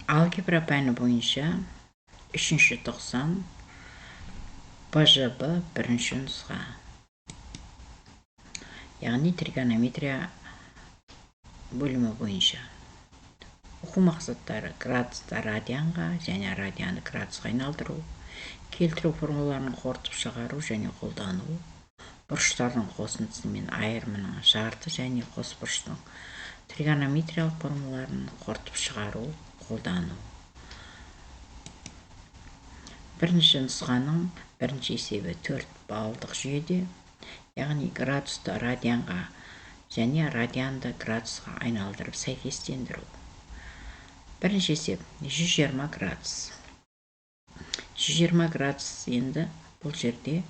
Алгебра пәні бойынша 3-ші 90 БЖБ 1-ші нұсқа. Яғни тригонометрия бөлімі бойынша. Оқу мақсаттары: градусты радианға және радианды градусқа айналдыру, келтіру формулаларын қорытып шығару және қолдану, бұрыштардың қосындысы мен айырымының жарты және қос бұрыштың тригонометриялық формулаларын қорытып шығару, қолдану. Бірінші нұсқаның бірінші есебі 4 баллдық жүйеде, яғни градусты радианға және радианды градусқа айналдырып сәйкестендіру. Бірінші есеп 120 градус. 120 градус енді бұл жерде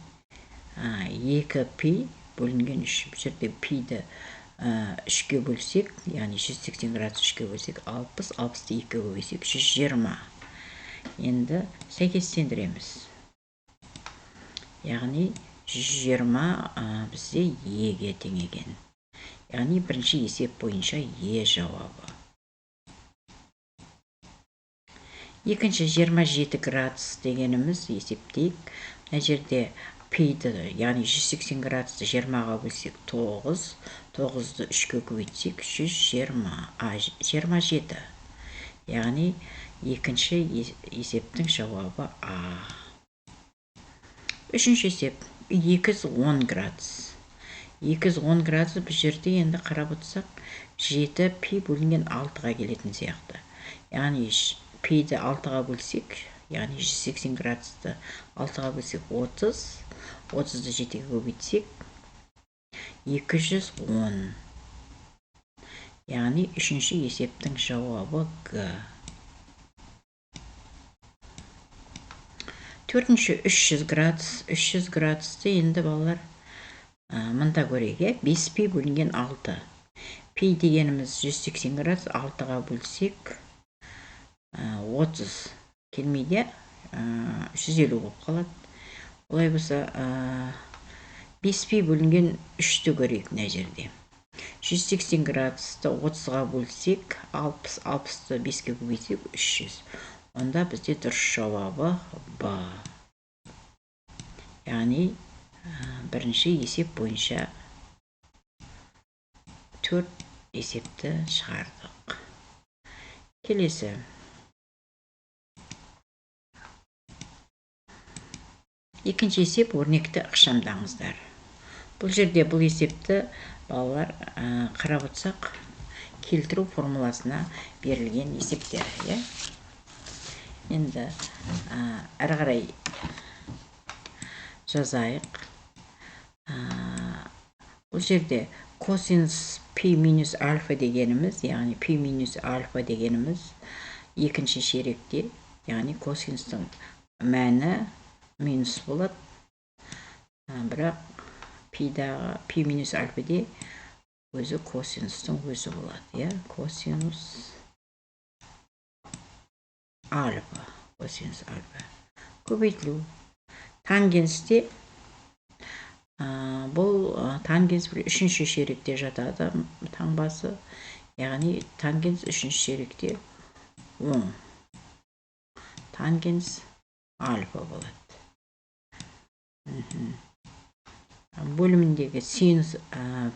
2 пи бөлінген 3. Бұл жерде пиді 3-ке бөлсек, яғни 180 градус 3-ке бөлсек 60, 60-ты 2-ге бөлсек 120. Енді сәйкестендіреміз. Яғни 120 бізде Е-ге тең екен. Яғни бірінші есеп бойынша Е жауабы. Екінші 27 градус дегеніміз есептейік. Мына жерде пиді, яғни 180 градусты 20-ға бөлсек 9, 9-ды 3-ке көбейтсек 120, 27. Яғни екінші есептің жауабы А. Үшінші есеп 210 градус. 210 градус бұл жерде енді қарап отырсақ 7 пи бөлінген 6-ға келетін сияқты. Яғни пиді 6-ға бөлсек, яғни 180 градусты 6-ға бөлсек 30, 30-ды 7-ге көбейтсек 210. Яғни үшінші есептің жауабы Г. Төртінші 300 градус. 300 градусты енді балалар мында көрейік, 5 пи бөлінген 6. Пи дегеніміз 180 градус, 6-ға бөлсек 30 келмейді, 350 болып қалады. Олай болса 5 пи бөлінген 3-ті көрейік мына жерде. 180 градусты 30-ға бөлсек 60, 60-ты 5-ке көбейтсек 300. Онда бізде дұрыс жауабы Б. Яғни бірінші есеп бойынша 4 есепті шығардық. Келесі. Екінші есеп өрнекті ықшамдаңыздар. Бұл жерде бұл есепті балалар қарап отырсақ келтіру формуласына берілген есептер, иә? Енді әрі қарай жазайық. Бұл жерде косинус пи минус альфа дегеніміз, яғни пи минус альфа дегеніміз екінші ширекте, яғни косинустың мәні минус болады. Бірақ пидағы пи минус альфаде өзі косинустың өзі болады, иә? Косинус альфа, косинус альфа көбейтілу. Тангенсте бұл тангенс бір үшінші ширекте жатады таңбасы, яғни тангенс үшінші ширекте оң. Тангенс альфа болады. Бөліміндегі синус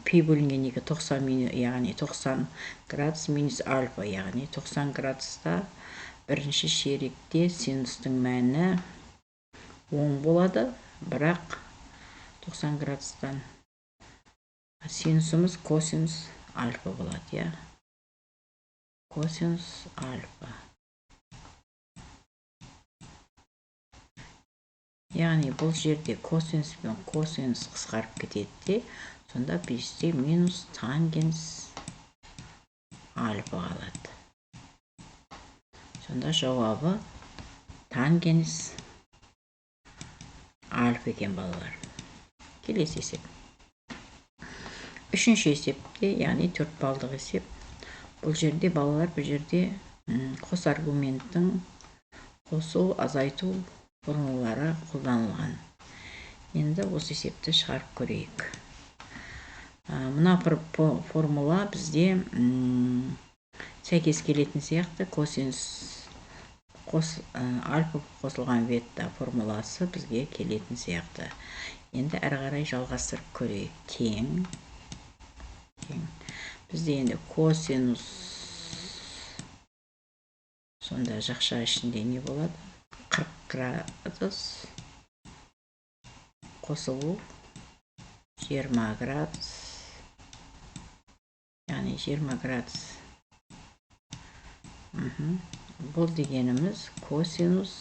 пи бөлінген 2 90, яғни 90 градус минус альфа, яғни 90 градуста бірінші ширекте синустың мәні оң болады, бірақ 90 градустан синусымыз косинус альфа болады, иә? Косинус альфа. Яғни бұл жерде косинус пен косинус қысқарып кетеді де, сонда бізде минус тангенс альфа қалады. Сонда жауабы тангенс альфа екен балалар. Келесі есеп. Үшінші есепте, яғни 4 баллдық есеп. Бұл жерде балалар, бұл жерде қос аргументтің қосу, азайту формулалары қолданылған. Енді осы есепті шығарып көрейік. Мына формула бізде сәйкес келетін сияқты. Косинус Альфа қосылған бета формуласы бізге келетін сияқты. Енді әрі қарай жалғастырып көрейік. Тең. Бізде енді косинус сонда жақша ішінде не болады? 40 градус қосылу 20 градус, яғни 20 градус. Бұл дегеніміз косинус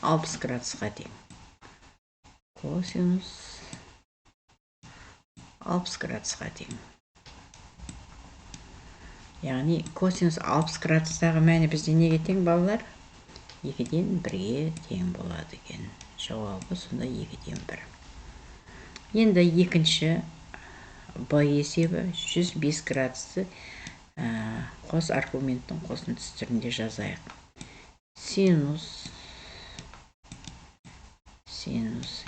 60 градусқа тең. Косинус 60 градусқа тең. Яғни косинус 60 градустағы мәні бізде неге тең, балалар? 2-ден 1-ге тең болады екен. Жауабы сонда 2-ден 1. Енді екінші Б есебі 105 градусты қос аргументтің қосындысы түрінде жазайық. Синус,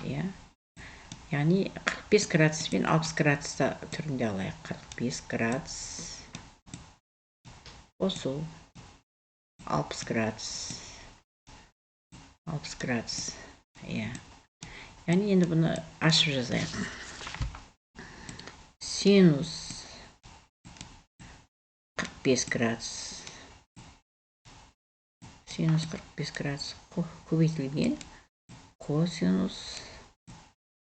иә. Яғни 45 градус пен 60 градуста түрінде алайық. 45 градус қосу 60 градус. 60 градус, иә. Яғни енді бұны ашып жазайық. Синус 45 градус. Синус 45 градус көбейтілген косинус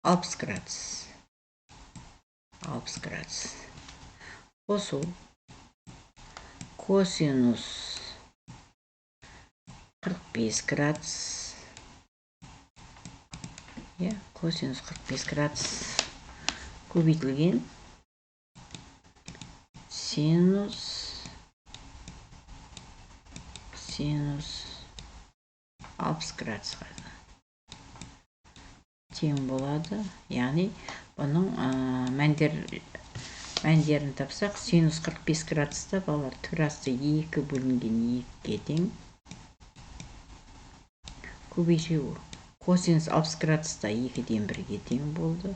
60 градус. 60 градус. Қосу косинус 45 градус. Иә, косинус 45 градус көбейтілген синус 60 градусқа тең болады. Яғни бұның мәндерін тапсақ, синус 45 градуста балалар түбір асты 2 бөлінген 2-ге тең. Көбейту косинус 60 градуста 2-ден 1-ге тең болды.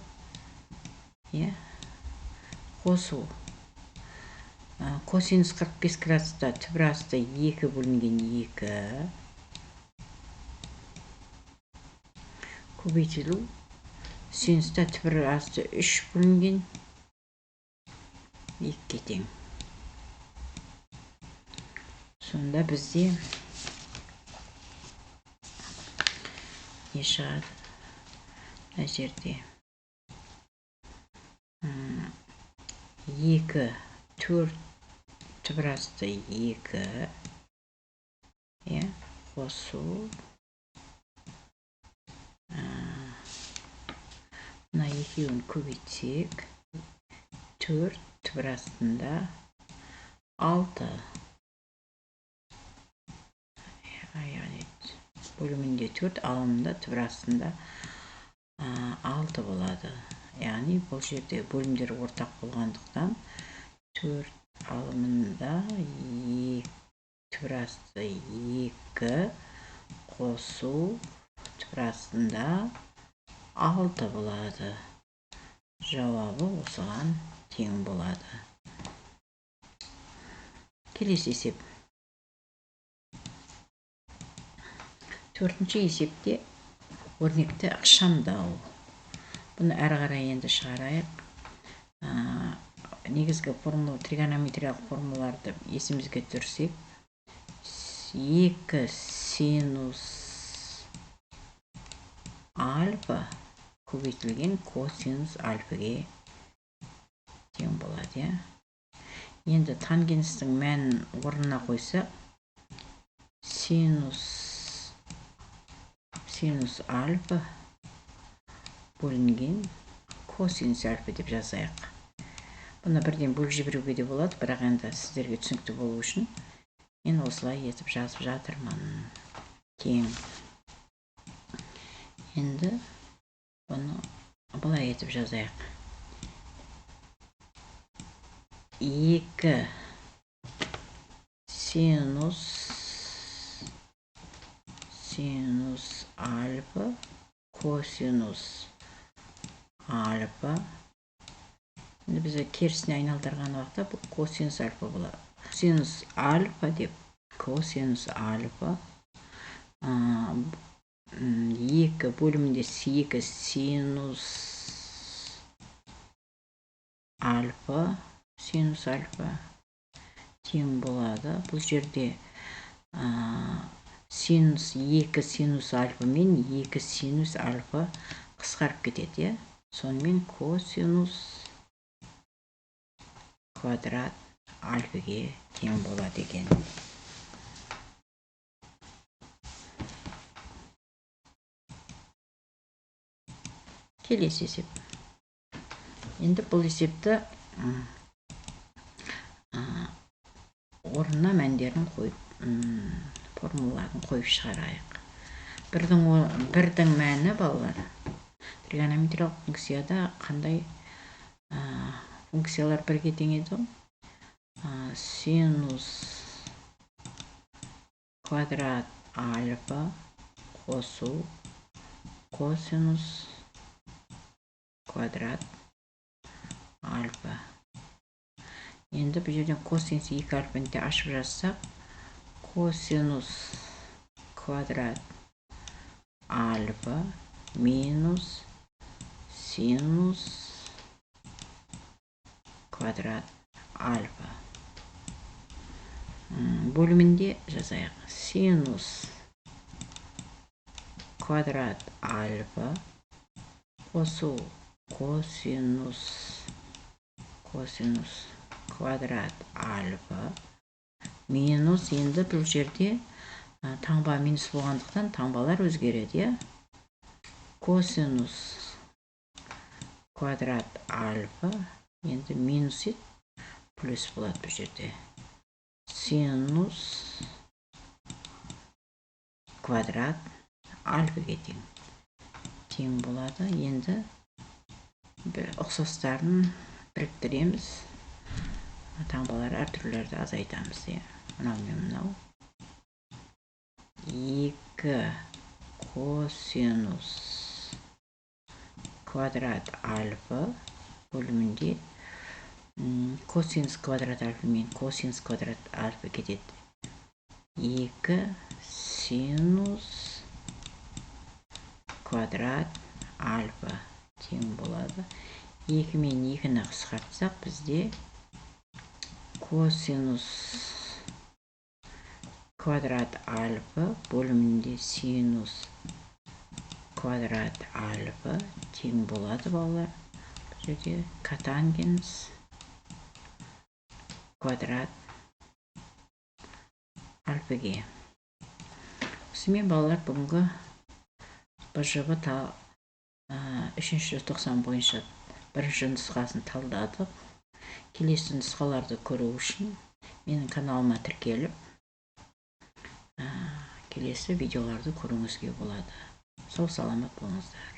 Иә. Қосу косинус 45 градуста түбір асты 2 бөлінген 2 көбейтілу синуста түбір асты 3 бөлінген 2-ге тең. Сонда бізде не шығады? Мына жерде 2 4 түбір асты 2, иә, қосу мына екеуін көбейтсек 4 түбір астында 6, яғни бөлімінде 4, алымында түбір астында 6 болады. Яғни бұл жерде бөлімдер ортақ болғандықтан 4 алымында түбір асты 2 қосу түбір астында 6 болады. Жауабы осыған тең болады. Келесі есеп. Төртінші есепте өрнекті ықшамдау. Бұны әрі қарай енді шығарайық. Негізгі формула, тригонометриялық формулаларды есімізге түсірсек, 2 синус альфа көбейтілген косинус альфаге тең болады, иә. Енді тангенстің мәнін орнына қойсақ, синус альфа бөлінген косинус альфа деп жазайық. Бұны бірден бөліп жіберуге де болады, бірақ енді сіздерге түсінікті болу үшін мен осылай етіп жазып жатырмын. Тең. Енді бұны былай етіп жазайық. 2 синус альфа косинус альфа. Енді біз керісіне айналдырған уақытта бұл косинус альфа болады. Синус альфа деп косинус альфа 2 бөлімінде 2 синус альфа, синус альфа тең болады. Бұл жерде синус 2 синус альфа мен 2 синус альфа қысқарып кетеді, иә? Сонымен косинус квадрат альфаге тең болады екен. Келесі есеп. Енді бұл есепті орнына мәндерін қойып, формулаларын қойып шығарайық. Бірдің мәні, балалар, тригонометриялық функцияда қандай функциялар бірге тең еді? Синус квадрат альфа қосу косинус квадрат альфа. Енді бұл жерден косинус 2 альфаны да ашып жазсақ, косинус квадрат альфа минус синус квадрат альфа. Бөлімінде жазайық. Синус квадрат альфа қосу косинус квадрат альфа минус. Енді бұл жерде таңба минус болғандықтан таңбалар өзгереді, иә? Косинус квадрат альфа енді минус ет плюс болады бұл жерде. Синус квадрат альфаге тең болады. Енді бір ұқсастарын біріктіреміз. Таңбалар әртүрлілерді азайтамыз, иә? Мынау мен мынау. 2 косинус квадрат альфа бөлімінде косинус квадрат альфа мен косинус квадрат альфа кетеді. 2 синус квадрат альфа тең болады. 2 мен 2-ні қысқартсақ, бізде косинус квадрат альфа бөлімінде синус квадрат альфа тең болады, балалар. Бұл жерде котангенс квадрат альфаге. Осымен, балалар, бүгінгі БЖБ 3-90 бойынша бірінші нұсқасын талдадық. Келесі нұсқаларды көру үшін менің каналыма тіркеліп, келесі видеоларды көруіңізге болады. Сау саламат болыңыздар.